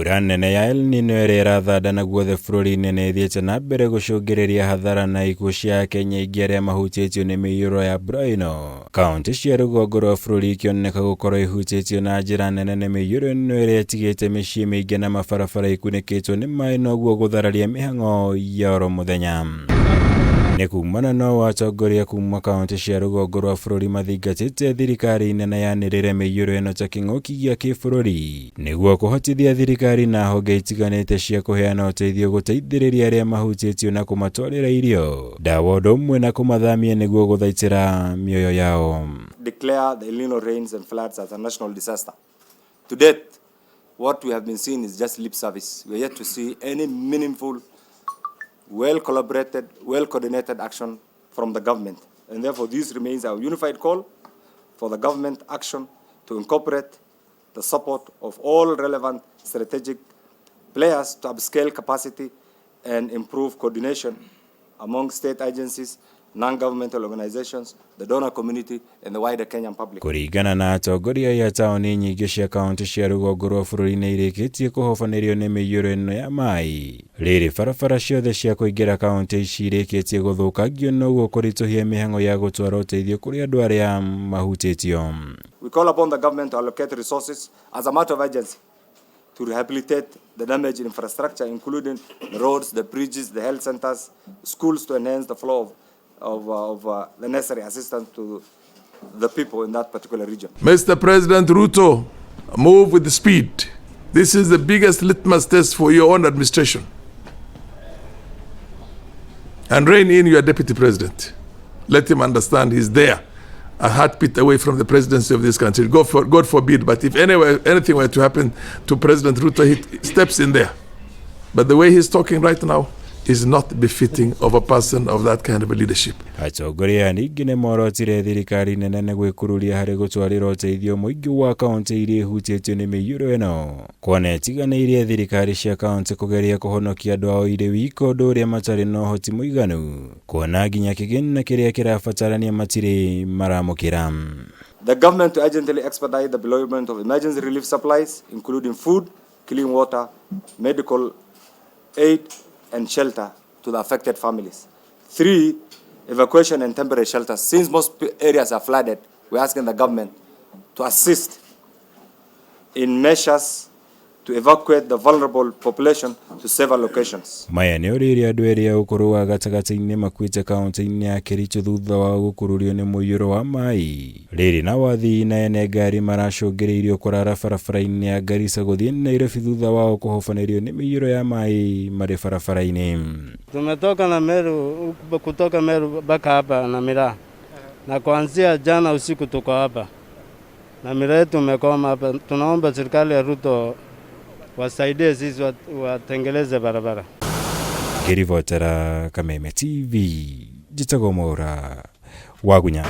Mbura nene ya El Nino ĩrĩa ĩrathandana guothe bũrũri-inĩ nĩ ĩthiĩte na mbere gũcũngĩrĩria hathara na ikuũ cia Akenya aingĩ arĩa mahutĩtio nĩ mĩiyũro ya mbura ĩno. Kaunti cia rũgongo rwa bũrũri ikĩoneka gũkorwo ihutĩtio na njĩra nene nĩ mĩiyũro ĩno ĩrĩa ĩtigĩte mĩciĩ mĩingĩ na mabarabara ikunĩkĩtwo nĩ maĩ noguo gũthararia mĩhang'o ya oro mũthenya. Nĩ kumana na ũũ atongoria kuma kaunti cia rũgongo rwa bũrũri mathingatĩte thirikari nene yanĩrĩre mĩiyũro ĩno ta kĩng'ũki gĩa kĩbũrũri nĩguo kũhotithia thirikari na honge itiganĩte cia kũheana ũteithio gũteithĩrĩria arĩa mahutĩtio na kũmatwarĩra irio, ndawa ũndũ ũmwe na kũmathamia nĩguo gũthaitĩra mĩoyo yao. Declare the El Nino rains and floods as a national disaster. To date, what we have been seeing is just lip service. We are yet to see any meaningful, well collaborated, well coordinated action from the government. And therefore, this remains our unified call for the government action to incorporate the support of all relevant strategic players to upscale capacity and improve coordination among state agencies, non-governmental organizations, the donor community, and the wider Kenyan public. Kũringana na atongoria aya, taũni nyingĩ cia kaunti cia rũgongo rwa bũrũri nĩ irĩkĩtie kũhobanĩrio nĩ mĩiyũro ĩno ya maĩ. Rĩrĩ barabara ciothe cia kũingĩra kaunti ici irĩkĩtie gũthũkangio noguo kũritũhia mĩhang'o ya gũtwara ũteithio kũrĩ andũ arĩa mahutĩtio. We call upon the government to allocate resources as a matter of urgency to rehabilitate the damaged infrastructure, including the roads, the bridges, the health centers, schools, to enhance the flow of the necessary assistance to the people in that particular region. Mr. President Ruto, move with speed. This is the biggest litmus test for your own administration. And rein in your deputy president. Let him understand he's there, a heartbeat away from the presidency of this country. God forbid, but if anything were to happen to President Ruto, he steps in there. But the way he's talking right now is not befitting of a person of that kind of a leadership. Atongoria ningĩ nĩ morotire thirikari nene nĩ gwĩkururia harĩ gũtwarĩra ũteithio mũingĩ wa kaunti iria ihutĩtio nĩ mĩiyũro ĩno, kuona ĩtiganĩirie thirikari cia kaunti kũgeria kũhonokia andũ ao irĩ wika, ũndũ ũrĩa matarĩ na ũhoti mũiganu, kuona nginya kĩgĩna kĩrĩa kĩrabatarania matirĩ maramũkĩra. The government to urgently expedite the deployment of emergency relief supplies, including food, clean water, medical aid, and shelter to the affected families. Three, evacuation and temporary shelters. Since most areas are flooded, we're asking the government to assist in measures to evacuate the vulnerable population to safer locations. Maya nĩ ũrĩrĩ andũ erĩ a ũkũrũ wa gatagatĩ-inĩ makuĩte kaunti-inĩ ya Kericho thutha wa gũkururio nĩ mũiyũro wa maĩ. Rĩrĩ na wathii na ene ngari maracũngĩrĩirio kũrara barabara-inĩ ya Garissa gũthiĩ Nairobi thutha wao kũhobanĩrio nĩ mĩiyũro ya maĩ marĩ barabara-inĩ. Tumetoka na Meru, kutoka Meru mpaka hapa na miraa, na kuanzia jana usiku tuko hapa na miraa yetu imekoma hapa. Tunaomba serikali ya Ruto wasaidie sisi, watengeleze barabara. Ngĩribotera Kameme TV, njĩtagwo Mwaura Wagunya.